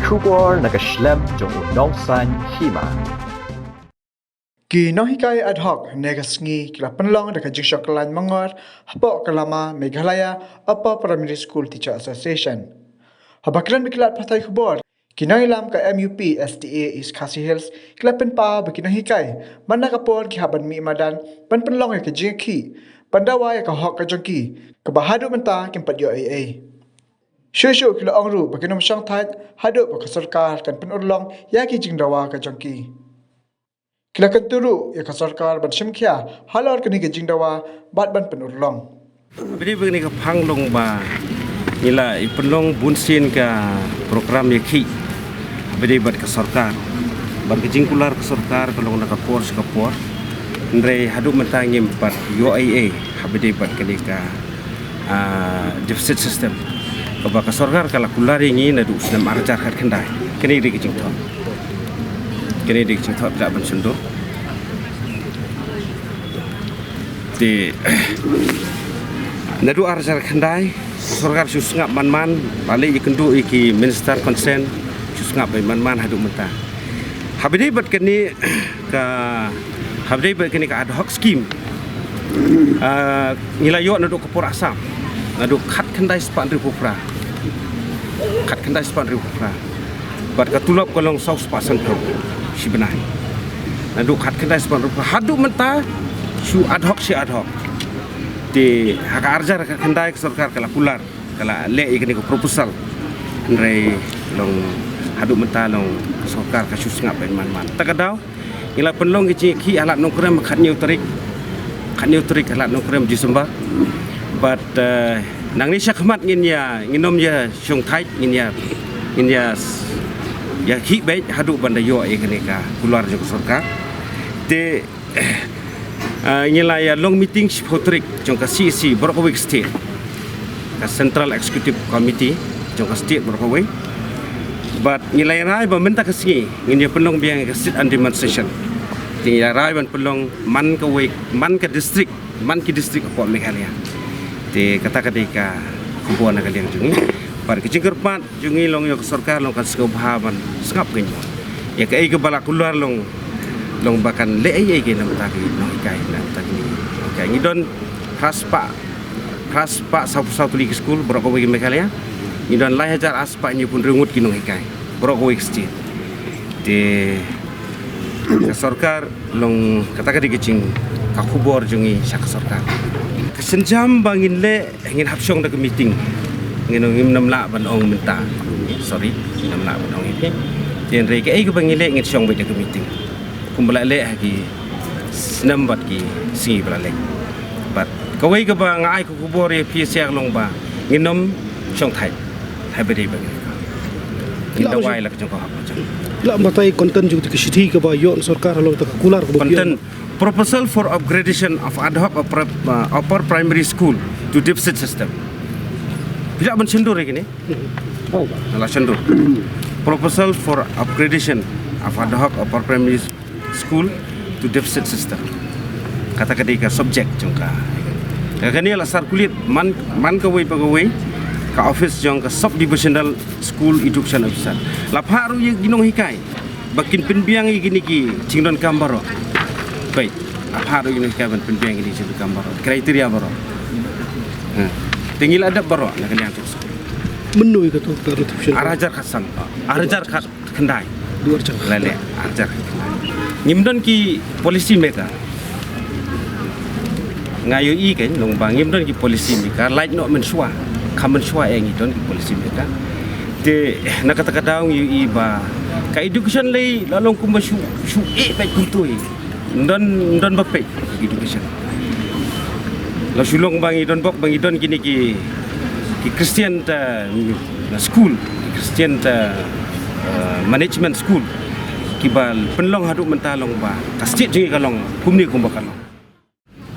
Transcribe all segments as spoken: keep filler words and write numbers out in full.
Khubor na ka shlem jong u nongsan hima. Ki nonghikai ad hoc na ka sngi ki la pynlong da ka jingshong kyllain mangor hapoh ka lama Meghalaya Upper Primary School Teacher Association. Haba kren bad ki lad pathai khubor, ki nongïalam ka M U P S T A East Khasi Hills ki la pynpaw ba ki nonghikai mynta ka por ki hap ban mih madan ban pynlong ïa ka jingïakhih ban dawa ïa ka hok ka jong ki, kaba haduh mynta kim pat ïoh ei ei. Shuh shuh ki la ong ruh ba kin ym shong thait haduh ba ka sorkar kan pynurlong ïa ki jingdawa ka jong ki. Ki la kyntu ruh ïa ka sorkar ban shim khia halor kane ka jingdawa bad ban pynurlong. Bad dei ba kane ka phang long ba ngi la ïa pynlong bun sien ka program ïakhih bad dei bad ka sorkar. Bad ka jingkular ka sorkar ka long na ka por sha ka por. Hynrei haduh mynta ngim pat ïoh ei ei ha bad dei bad kane ka ah, deficit system. Kaba ka sorkar ka la kular ïa ngi naduh u snem ar hajar khatkhyndai. Kane dei ka jingthoh. Kane dei ka jingthoh phi lah ban sngewthuh. Te naduh ar hajar khatkhyndai, sorkar shu sngap man man, ba leh ïakynduh ïa ki minister concern, shu sngap man man haduh mynta. Ha bad dei bad kane ka, ha bad dei bad kane ka ad hoc scheme. Ah, ngi la ïoh naduh ka por Assam, naduh khatkhyndai spah hynriewphew phra. Khatkhyndai spah hynriewphew phra. Bad ka tulop ka long saw spah sanphew shi bnai. Naduh khatkhyndai spah hynriewphew phra haduh mynta shu ad hoc shi ad hoc. Te ha ka ar hajar khatkhyndai ka sorkar ka la kular, ka la leh ïa kane ka proposal. Hynrei long haduh mynta long ka sorkar ka shu sngap man man. Ta ka daw ngi la pynlong ka jingïakhih ha Lad Nongkrem khathynñiew tarik, khathynñiew tarik ha Lad Nongkrem December. Bad, eh, nangne shakhmat ngin ïa, ngin ym ïa shong thait, ngin ïa, ngin ïa s-, ïakhih beit haduh ban da ïoh ïa kane ka kular jong ka sorkar. Te Ah, ngi la ïa long meeting shiphew tarik jong ka C E C baroh kawei ka state, ka Central Executive Committee jong ka state baroh kawei. Bad ngi la ïa rai ba mynta ka sngi ngin ïa pynlong biang ka sit and demand session. Te ngi la rai ban pynlong man kawei, man ka district, man ki district hapoh Meghalaya. Te kata ka dei ka khubor na ka liang jong ngi. Bad ka jingkyrpad jong ngi long ïa ka sorkar long kan sngewbha ban sngap kein mo. Ïa kaei kaba la kular long, long ba kan leh ei ei kein na bynta ki nonghikai, na bynta ki nonghikai. Ngi don phra spah, phra spah sawphew saw tylli ki skul baroh kawei ka Meghalaya. Ngi don lai hajar ar spah hynñiewphew hynriew ngut ki nonghikai baroh kawei ka state. Te ka sorkar long kata ka dei ka jing, ka khubor jong ngi sha ka sorkar. Ka sienjam ba ngin leh, ngin hap shong da ka meeting. Ngin ong, ngim lah ban ong mynta. Sorry, ngin lah ban ong ïa phi. Te hynrei kaei kaba ngin leh ngin shong beit da ka meeting. Kumba la leh ha ki snem bad ki sngi ba la leit. Bad kawei kaba nga ai ka khubor ïa phi sha ka long ba ngin ym shong thait. Haba dei ba ngin, ngin dawai la ka jong ka hok ka jong. Lah batai content jong ka shithi kaba ïoh na sorkar halor kata ka kular kaba content. Proposal for upgradation of ad hoc upper, uh, upper primary school to deficit system. Phi lah ban shon dur ïa kine? Oh. Lah shon dur. Proposal for upgradation of ad hoc upper primary school to deficit system. Kata ka dei ka subject jong ka. Ka kane la circulate man, man kawei pa kawei ka office jong ka sub divisional school education officer. La phah ruh ïa ki nonghikai ba kin pynbiang ïa kine ki jingdonkam baroh. Beit, la phah ruh ïa ki nonghikai ban pynbiang ïa kine ki jingdonkam baroh, criteria baroh. Ha. Te ngi la dep baroh na ka liang jong ka sub. Mynno ïa kato ka notification? Ar hajar khatsan. Ar hajar khat khyndai. Dua archang. La leh, archang. Ngim don ki policy maker. Nga ïohi kein long ba ngim don ki policy maker, lait noh mynshuwa. Kham mynshuwa eh ngi don ki policy maker. Te na kata ka daw ngi ïohi ba ka education lei la long kumba shu, shu eh beit kumto hi. Don, don ba peit ki education. La shu long ba ngi don bok, ba ngi don kine ki, ki Christian ta, na school, ki Christian ta, eh, management school. Kiba pynlong haduh mynta long ba ka state jong ngi ka long kumne kumba ka long.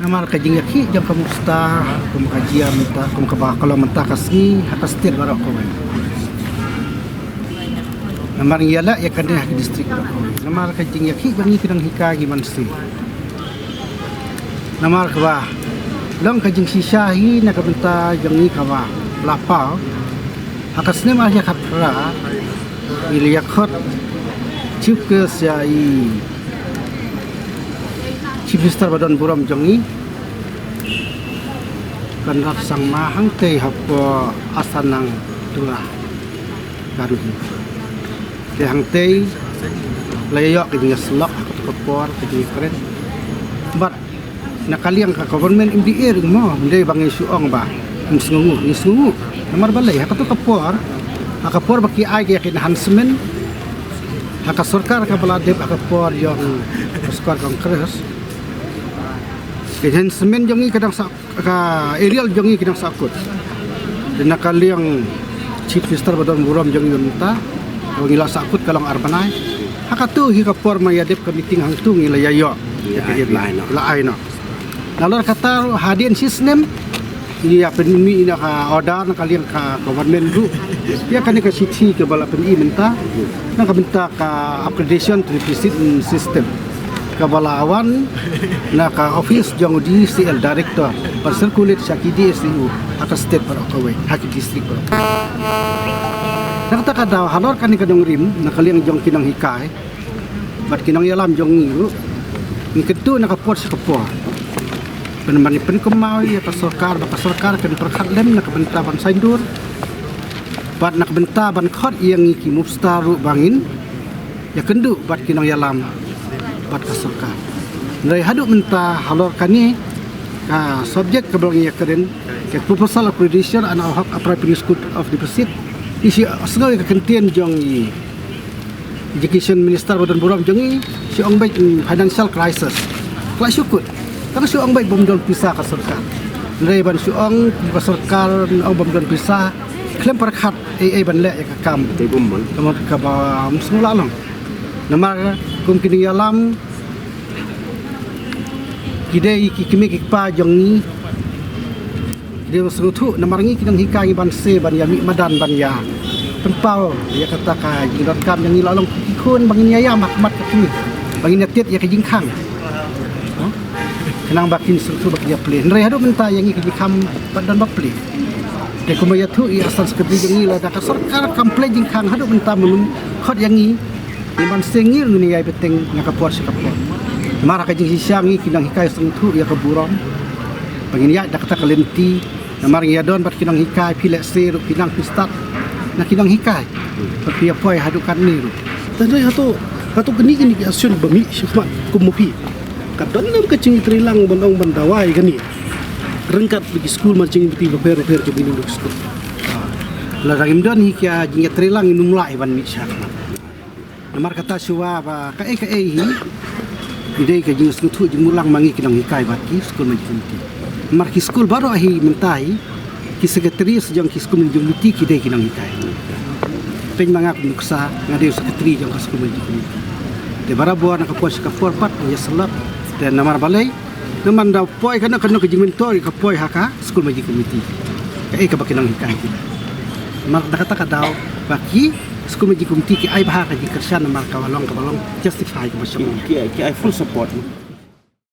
Namar ka jingïakhih jong ka musta, kum ka jia mynta, kum kaba ka long mynta ka sngi, ha ka state baroh kawei. Namar ngi ïaleh ïa kane ha ki district baroh kawei. Namar ka jingïakhih jong ngi ki nonghikai ngi man shisha. Namar kaba long ka jingshisha hi na ka bynta jong ngi kaba la paw. Ha ka snem ar hajar khatphra, Ngi la ïakhot chief guest ïa i Chief Minister ba don burom jong ngi, Conrad Sangma, hangtei hapoh Asanang Tura Ganhi. Te hangtei la ïoh ka jingïasyllok ha kato ka por ka jingïakren. Bad na ka liang ka government M D A ruh mo, ym dei ba ngi shu ong ba ngim sngewnguh, ngi sngewnguh. Namar balei, ha kato ka por, ha ka por ba ki ai ka ïa ka enhancement ha ka sorkar kaba la dep ha ka por jong ka sorkar Congress, ka enhancement jong ngi ka dang sah, ka aerial jong ngi ki dang sahkut. Te na ka liang Chief Minister ba don burom jong ngi mynta, ba ngi la sahkut ka long ar bnai. Ha kato hi ka por ma ïa dep ka meeting hangto ngi la ïa ïoh ïa ka aerial, la ai noh. Nalor kata ruh hadien shisnem ngi ïa pynmih na ka order na ka liang ka government ruh ïa kane ka shithi kaba la pyni mynta na ka bynta ka upgradation to deficit system kaba la wan na ka office jong u D C L director ban circulate sha ki D S E O ha ka state baroh kawei, ha ki district baroh kawei. Na kata ka daw halor kane ka nongrim na ka liang jong ki nonghikai bad ki nongïalam jong ngi ruh, ngi kyntu na ka por sha ka por ban ban pynkynmaw ïa ka sorkar ba ka sorkar kan pyrkhat lem na ka bynta ban saiñdur bad na ka bynta ban khot ïa ngi ki mupstar ruh ba ngin ïakynduh bad ki nongïalam bad ka sorkar. Hynrei haduh mynta halor kane ka subject kaba ngi ïakren, ka proposal upgradation and ad hoc appropriation of deficit, ngi shu sngew ïa ka kyntien jong i Education Minister ba don burom jong ngi, shu ong beit, mm, financial crisis. Ka la shu kut. Tang shu ong beit bym don pisa ka sorkar. Hynrei ban shu ong ka sorkar ong bym don pisa, khlem pyrkhat ei ei ban leh ïa ka kam. Te bym bun. Ka mut kaba ym sngewlah long. Namar kum ki nongïalam ki dei ki kmie ki kpa jong ngi. Ki dei ba sngewthuh namar ngi ki nonghikai ngi banse ban ïa mih madan ban ïa pynpaw ïa kata ka jingdonkam jong ngi, la long ki khun ba ngin ïa ïam ha khmat ka kmie, ba ngin ïa tied ïa ka jingkhang. Khnang ba kin sngewthuh ba kin ïa plie. Hynrei haduh mynta ïa ngi ka jingkhang pat don ba plie. Te kumba ïathuh ïa u Assistant Secretary jong ngi, lada ka sorkar kam plie jingkhang haduh mynta mynta khot ïa ngi, ngi banse ngi ruh ngin ïai bteng na ka por sha ka por. Namar ka jingshisha ngi ki nonghikai sngewthuh ïa ka burom ba ngin ïaid da kata ka lynti. Namar ngi ïa don bad ki nonghikai, phi lehse ruh phi nang phi stad na ki nonghikai bad phi ïa poi haduh katne ruh. Tang dei hato, hato kine kine ki action ba mih shakhmat kum ma phi ka don ne em ka jingïatreilang ban ong ban dawa ïa kane ryngkat bad ki skul marching bapher bapher jong kine ki skul? Lada ngim don hi ka jingïatreilang ngin ym lah ban mih shakhmat. Namar kata shuwa ba kaei kaei hi, hi dei ka jingsngewthuh jingmut lang ma ngi ki nonghikai bad ki skul managing committee. Namar ki skul baroh hi mynta hi, ki secretary jong ki skul managing committee ki dei ki nonghikai. Peit ma nga kum nuksa, nga dei u secretary jong ka skul managing committee. Te barabor na ka por sha ka por pat ngi ïa slot. Te namar balei, namar da poi kano kano ka jingmyntoi ka poi ha ka skul managing committee. Kaei kaba ki nonghikai ki. Namar da kata ka daw ba ki skul managing committee ki ai bha ka jingkyrshan namar kaba long, kaba long justify, kaba shong. Ki, ki, ki ai full support.